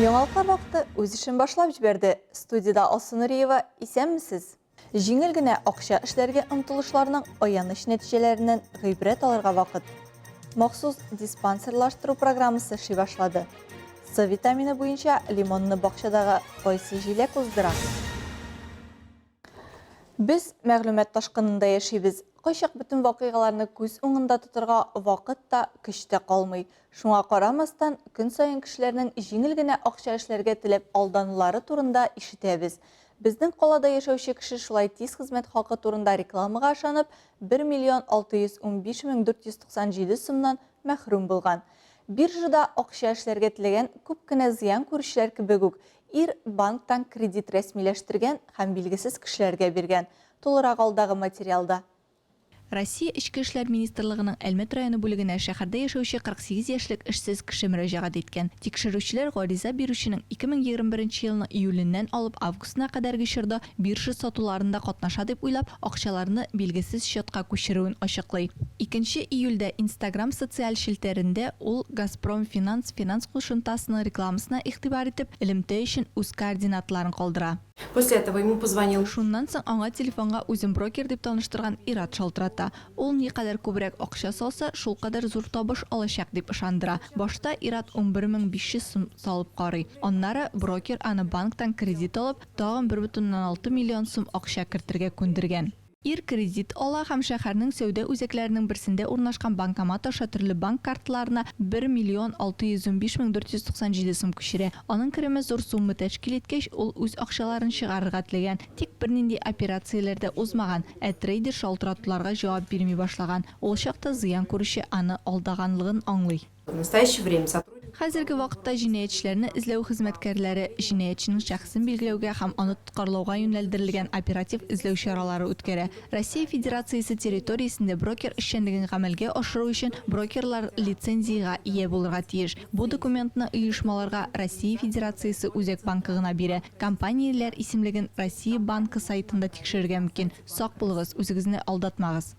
Яңалыклар вакыты үз эшен башлап җибәрде. Студиядә Алсу Нуриева, исәнмесез! Җиңел генә акча эшләргә омтылышларның аяныч нәтиҗәләреннән гыйбрәт алырга вакыт. Махсус диспансерлаштыру программасы эшли башлады. С витамины буенча лимонны бакчадагы кайсы җиләк уздыра? Без мәгълүмат ташкынында яшибез. Кайчак бөтен вакыйгаларны күз уңында тотырга вакыт та, көч тә калмый. Шуңа карамастан, көн саен кешеләрнең җиңел генә акча эшләргә теләп алданулары турында ишетәбез. Безнең калада яшәүче кеше шулай тиз хезмәт хакы турында рекламага ышанып, 1 миллион 615 мең 497 сумнан мәхрүм булган. Биржада акча эшләргә теләгән күп кенә зыян күрүчеләр кебек үк, Ир банктан кредит рәсмиләштергән һәм билгесез кешеләргә биргән. Тулырак алдагы материалда. Россия Эчке эшләр министрлыгының Әлмәт районы бүлегенә шәһәрдә яшәүче 48 яшьлек эшсез кеше мөрәҗәгать иткән. Тикшерүчеләр гариза бирүченең 2021 елның июленнән алып августына кадәрге чорда биржа сатуларында катнаша дип уйлап, акчаларны билгесез счетка күчерүен ачыклый. Икенче июльдә Инстаграм социаль челтәрендә ул Газпром Финанс финанс кушымтасының рекламасына игътибар итеп, элемтә өчен үз координатларын калдыра. После этого ему позвонил. Шуннан соң аңа телефонга үзен брокер дип таныштырган ир-ат шалтырата. Ул никадәр күбрәк акча салса, шулкадәр зур табыш алачак дип ышандыра. Башта ир-ат 11 500 сум салып карый. Аннары брокер аны банктан кредит алып, тагын 1,6 миллион сум акча кертергә күндергән. Ир кредит ала һәм шәһәрнең сәүдә үзәкләренең берсендә урнашкан банкомат аша төрле банк карталарына 1 миллион 615 мең 497 сум күчерә. Аның кереме зур сумма тәшкил иткәч, ул үз акчаларын чыгарырга теләгән. Тик бернинди операцияләр дә узмаган, ә трейдер шалтыратуларга җавап бирми башлаган. Ул чакта зыян күрүче аны алдаганлыгын аңлый. В настоящее время сотрудники. Хәзерге вакытта җинаятьчеләрне эзләү хезмәткәрләре җинаятьченең шәхесен билгеләүгә һәм аны тоткарлауга юнәлдерелгән оператив эзләү чаралары үткәрә. Россия Федерациясе территориясендә брокер эшчәнлеген гамәлгә ашыру өчен брокерлар лицензиягә ия булырга тиеш. Бу документны оешмаларга Россия Федерациясе Үзәк банкы гына бирә. Компанияләр исемлеген Россия Банкы сайтында тикшерергә мөмкин. Сак булыгыз, үзегезне алдатмагыз!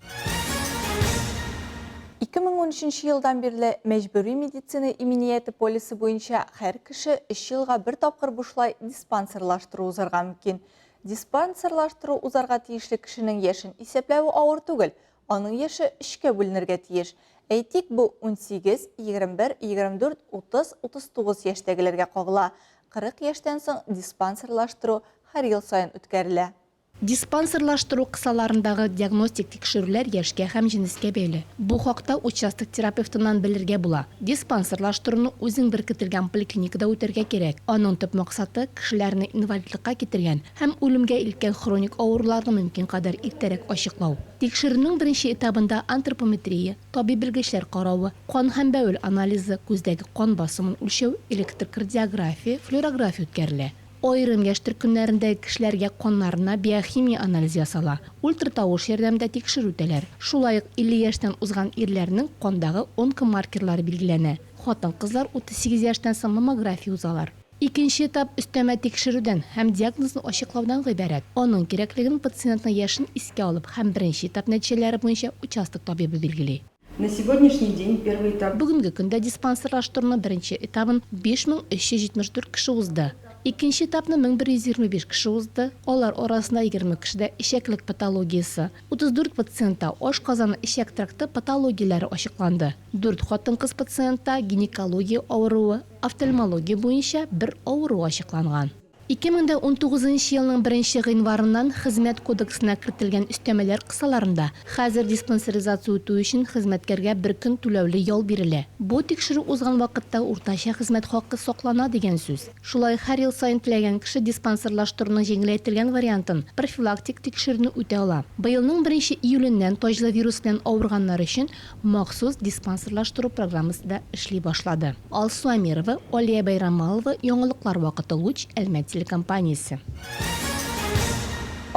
2013 елдан бирле мәҗбүри медицина иминияте полисы буенча һәр кеше өч елга бер тапкыр бушлай диспансерлаштыру узарга мөмкин. Диспансерлаштыру узарга тиешле кешенең яшен исәпләве авыр түгел, аның яше өчкә бүленергә тиеш. Әйтик, бу 18, 21, 24, 30, 39 яшьтәгеләргә кагыла. 40 яшьтән соң диспансерлаштыру һәр ел саен үткәрелә. Диспансерлаштыру кысаларындагы диагностик тикшерүләр яшькә һәм җенескә бәйле. Бу хакта участок терапевтыннан белергә була. Диспансерлаштыруны үзең беркетелгән поликлиникада үтәргә кирәк. Аның төп максаты, кешеләрне инвалидлыкка китергән һәм үлемгә илткән хроник авыруларны мөмкин кадәр иртәрәк ачыклау. Тикшерүнең беренче этабында антропометрия, табиб-белгечләр каравы, кан һәм бәвел анализы, күздәге кан басымын үлчәү, электрокардиография, флюорография үткәрелә. Аерым яшь төркемнәрендәге кешеләргә каннарына биохимия анализы ясала, ультратавыш ярдәмендә тикшерү үтәләр. Шулай ук 50 яшьтән узган ирләрнең кандагы онкомаркерлары билгеләнә. Хатын-кызлар 38 яшьтән соң маммография узалар. Икенче этап өстәмә тикшерүдән һәм диагнозны ачыклаудан гыйбарәт. Аның кирәклеген пациентның яшен искә алып һәм беренче этап нәтиҗәләре буенча участок табибы билгели. На сегодняшний день первый этап. Бүгенге көндә диспансерлаштыруның беренче этабын 5374 кеше узды. Икенче этапны 1125 кеше узды, алар арасында 20 кешедә эчәклек патологиясе, 34 пациентта ашказаны-эчәк тракты патологияләре ачыкланды, дүрт хатын-кыз пациентта гинекология авыруы, офтальмология буенча бер авыру ачыкланган. 2019 нчы елның беренче гыйнварыннан Хезмәт кодексына кертелгән өстәмәләр кысаларында, хәзер диспансеризация үтү өчен хезмәткәргә бер көн түләүле ял бирелә. Бу тикшерү узган вакытта уртача хезмәт хакы саклана дигән сүз. Шулай ук һәр ел саен теләгән кеше диспансерлаштыруның җиңеләйтелгән вариантын, профилактик тикшерүне үтә ала. Быелның беренче июленнән таҗлы вирус белән авырганнар өчен Махсус диспансерлаштыру программасы да эшли башлады. Алсу Әмирова, Алия Бәйрамалова, Яңалыклар вакыты Луч, Әлмәт телекомпаниясе.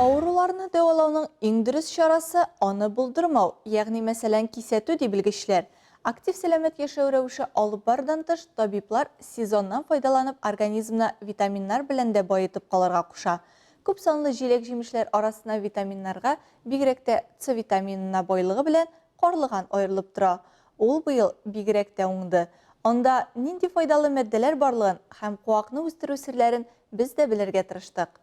Авыруларны дәвалауның иң дөрес чарасы, аны булдырмау, ягъни мәсәлән, кисәтү, ди белгечләр. Актив сәламәт яшәү рәвеше алып барудан тыш, табиблар сезоннан файдаланып организмны витаминнар белән дә баетып калырга куша. Күп санлы җиләк-җимешләр арасына витаминнарга, бигрәк тә С витаминына байлыгы белән карлыган аерылып тора. Ул быел бигрәк тә уңды. Анда нинди файдалы матдәләр барлыгын һәм куакны үстерү серләрен без дә белергә тырыштык.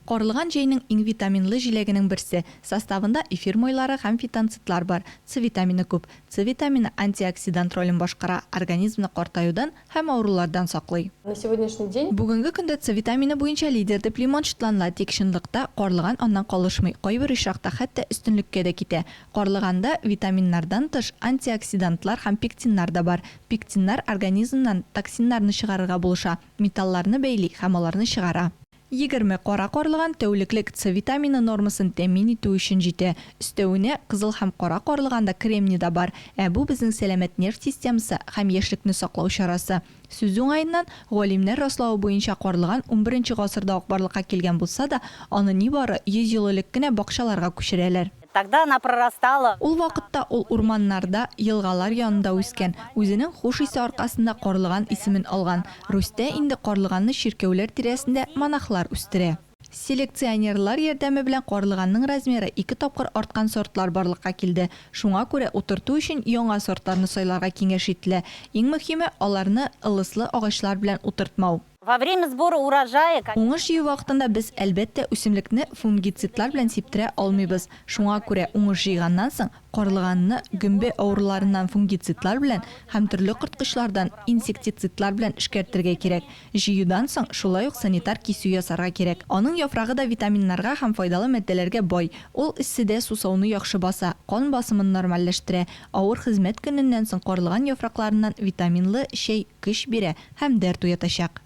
Карлыган җәйнең иң витаминлы җиләгенең берсе. Составында эфир майлары һәм фитонцидлар бар. С витамины күп. С витамины антиоксидант ролен башкара, организмны картаюдан һәм авырулардан саклый. На сегодняшний день. Бүгенге көндә С витамины буенча лидер дип лимон чутланыла, тик чынлыкта карлыган аннан калышмый, кайбер очракта хәтта өстенлеккә дә китә. Карлыганда, витаминнардан тыш, антиоксидантлар һәм пектиннар да бар. Пектиннар организмнан токсиннарны чыгарырга булыша, металларны бәйли һәм аларны чыгара. 20 кара карлыган тәүлеклек С витамины нормасын тәэмин итү өчен җитә. Өстәвенә, кызыл һәм кара карлыганда кремний да бар, ә бу безнең сәламәт нерв системасы һәм яшьлекне саклау чарасы. Сүз уңаеннан, галимнәр раславы буенча карлыган унберенче гасырда ук барлыкка килгән булса да, аны нибары 100 ел элек кенә бакчаларга күчерәләр. Тогда она прорастала. Ул вакытта ул урманнарда, елгалар янында үскән, үзенең хуш исе аркасында карлыган исемен алган. Русьтә инде карлыганны чиркәүләр тирәсендә монахлар үстерә. Селекционерлар ярдәме белән карлыганның размеры ике тапкыр арткан сортлар барлыкка килде. Шуңа күрә утырту өчен яңа сортларны сайларга киңәш ителә. Иң мөһиме, аларны ылыслы агачлар белән утыртмау. Во время сбора урожая, конечно. Уңыш җыю вакытында без, әлбәттә, үсемлекне фунгицидлар белән сиптерә алмыйбыз. Шуңа күрә уңыш җыйганнан соң, карлыганны гөмбә авыруларыннан фунгицидлар белән һәм төрле корткычлардан инсектицидлар белән эшкәртергә кирәк. Җыюдан соң, шулай ук санитар кисү ясарга кирәк. Аның яфрагы да витаминнарга һәм файдалы матдәләргә бай. Ул эсседә сусауны яхшы баса, кан басымын нормальләштерә. Авыр хезмәт көненнән соң карлыган яфракларыннан витаминлы чәй көч бирә һәм дәрт уятачак.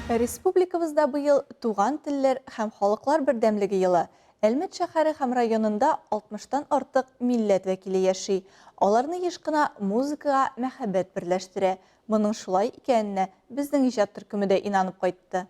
Республикабызда быел Туган телләр һәм халыклар бердәмлеге елы. Әлмәт шәһәре һәм районында алтмыштан артык милләт вәкиле яши. Аларны еш кына музыкага мәхәббәт берләштерә. Моның шулай икәненә безнең иҗат төркеме дә инанып кайтты.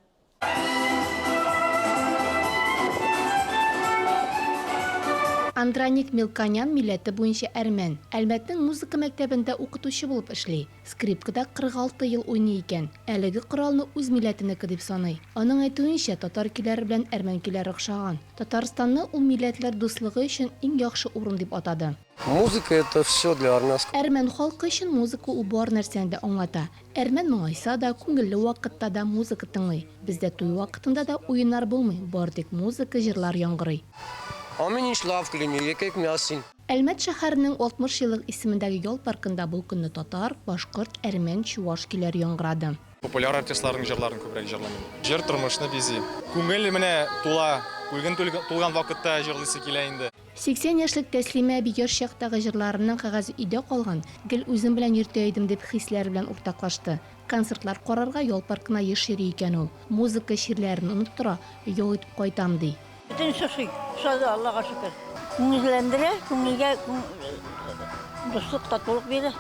Андраник Мелконян милләте буенча әрмән. Әлмәтнең музыка мәктәбендә укытучы булып эшли. Скрипкада 46 ел уйный икән. Әлеге коралны үз милләтенеке дип саный. Аның әйтүенчә, татар көйләре белән әрмән көйләре охшаган. Татарстанны ул милләтләр дуслыгы өчен иң яхшы урын дип атады. Музыка, это все для армянского. Әрмән халкы өчен музыка ул бар нәрсәне дә аңлата. Әрмән моңайса да, күңелле вакытта да музыка тыңлый. Бездә туй вакытында да уеннар булмый, бары тик музыка, җырлар яңгырый. Ամեն ինչ լավ կլինի, եկեք միասին։ Әлмәт шәһәренең 60 еллык исемендәге ял паркында бу көнне татар, башкорт, әрмән, чуваш көйләре яңгырады. Популяр артистларның җырларын күбрәк җырлыйм. Җыр тормышны бизи. Күңел менә тула, күлген тулган вакытта җырлыйсы килә инде. 80 яшьлек Тәслимә әби яшь чактагы җырларымның кәгазе өйдә калган, гел үзем белән йөртә идем, дип хисләре белән уртаклашты. Концертлар карарга ял паркына еш йөри икән ул. Музыка чирләрен оныттыра, ял итеп кайтам, ди. Бөтенесе ошый, ошады, Аллага шөкер. Күңелләндерә, күңелгә дуслык, татулык бирә.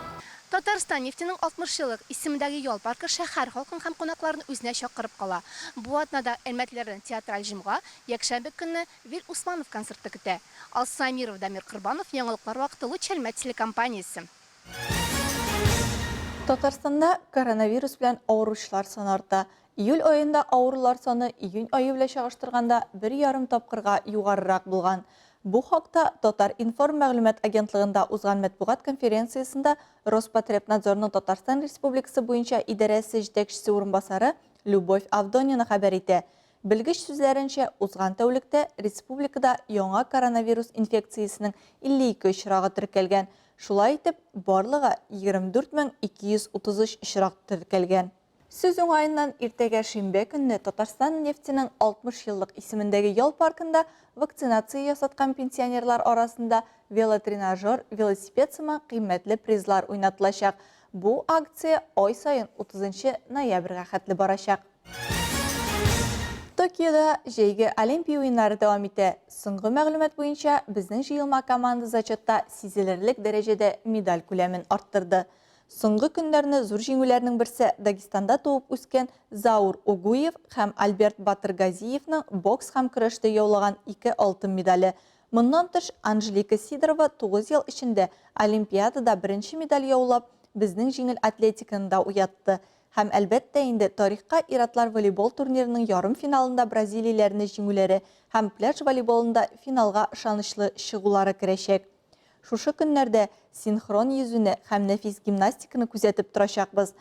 Татарстан нефтенең 60 еллык исемендәге ял паркы шәһәр халкын һәм кунакларын үзенә чакырып кала. Бу атнада әлмәтлеләрне театраль җомга, якшәмбе көнне Вил Усманов концерты көтә. Алсу Әмирова, Дамир Корбанов, Яңалыклар вакыты, Луч Әлмәт телекомпаниясе. Татарстанда коронавирус белән авыручылар саны арта. Июль аенда авырулар саны июнь ае белән чагыштырганда бер ярым тапкырга югарырак булган. Бу хакта Татар-информ мәгълүмат агентлыгында узган матбугат конференциясендә Роспотребнадзорның Татарстан Республикасы буенча идарәсе җитәкчесе урынбасары Любовь Авдонина хәбәр итә. Белгеч сүзләренчә, узган тәүлектә республикада яңа коронавирус инфекциясенең 52 очрагы теркәлгән. Шулай итеп, барлыгы 24 233 очрак теркәлгән. Сүз уңаеннан, иртәгә шимбә көнне Татарстан нефтенең 60 еллык исемендәге ял паркында вакцинация ясаткан пенсионерлар арасында велотренажер, велосипед сыман кыйммәтле призлар уйнатылачак. Бу акция ай саен 30 нчы ноябрьгә хәтле барачак. Токиода җәйге Олимпия уеннары дәвам итә. Соңгы мәгълүмат буенча, безнең җыелма команда зачетта сизелерлек дәрәҗәдә медаль күләмен арттырды. Соңгы көннәрне зур җиңүләрнең берсе Дагестанда туып үскән Заур Угуев һәм Альберт Батыргазиевның бокс һәм көрәштә яулаган ике алтын медале. Моннан тыш, Анжелика Сидорова тугыз ел эчендә Олимпиадада беренче медаль яулап, безнең җиңел атлетиканы да уятты. Һәм, әлбәттә инде, тарихка ир-атлар волейбол турнирының ярымфиналында бразилияләрне җиңүләре һәм пляж волейболында финалга ышанычлы чыгулары керәчәк. Шушы көннәрдә синхрон йөзүне һәм нәфис гимнастиканы күзәтеп торачакбыз.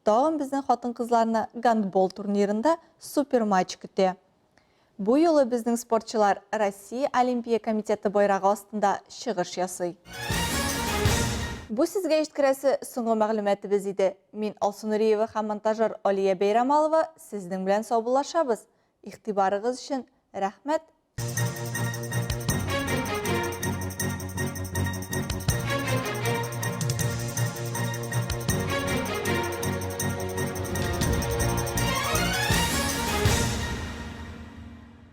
Тагын безнең хатын-кызларны гандбол турнирында суперматч көтә. Бу юлы безнең спортчылар Россия Олимпия комитеты байрагы астында чыгыш ясый. Бу сезгә җиткерәсе соңгы мәгълүматыбыз иде. Мин Алсу Нуриева һәм монтажер Алия Бәйрамалова сезнең белән саубуллашабыз. Игътибарыгыз өчен рәхмәт.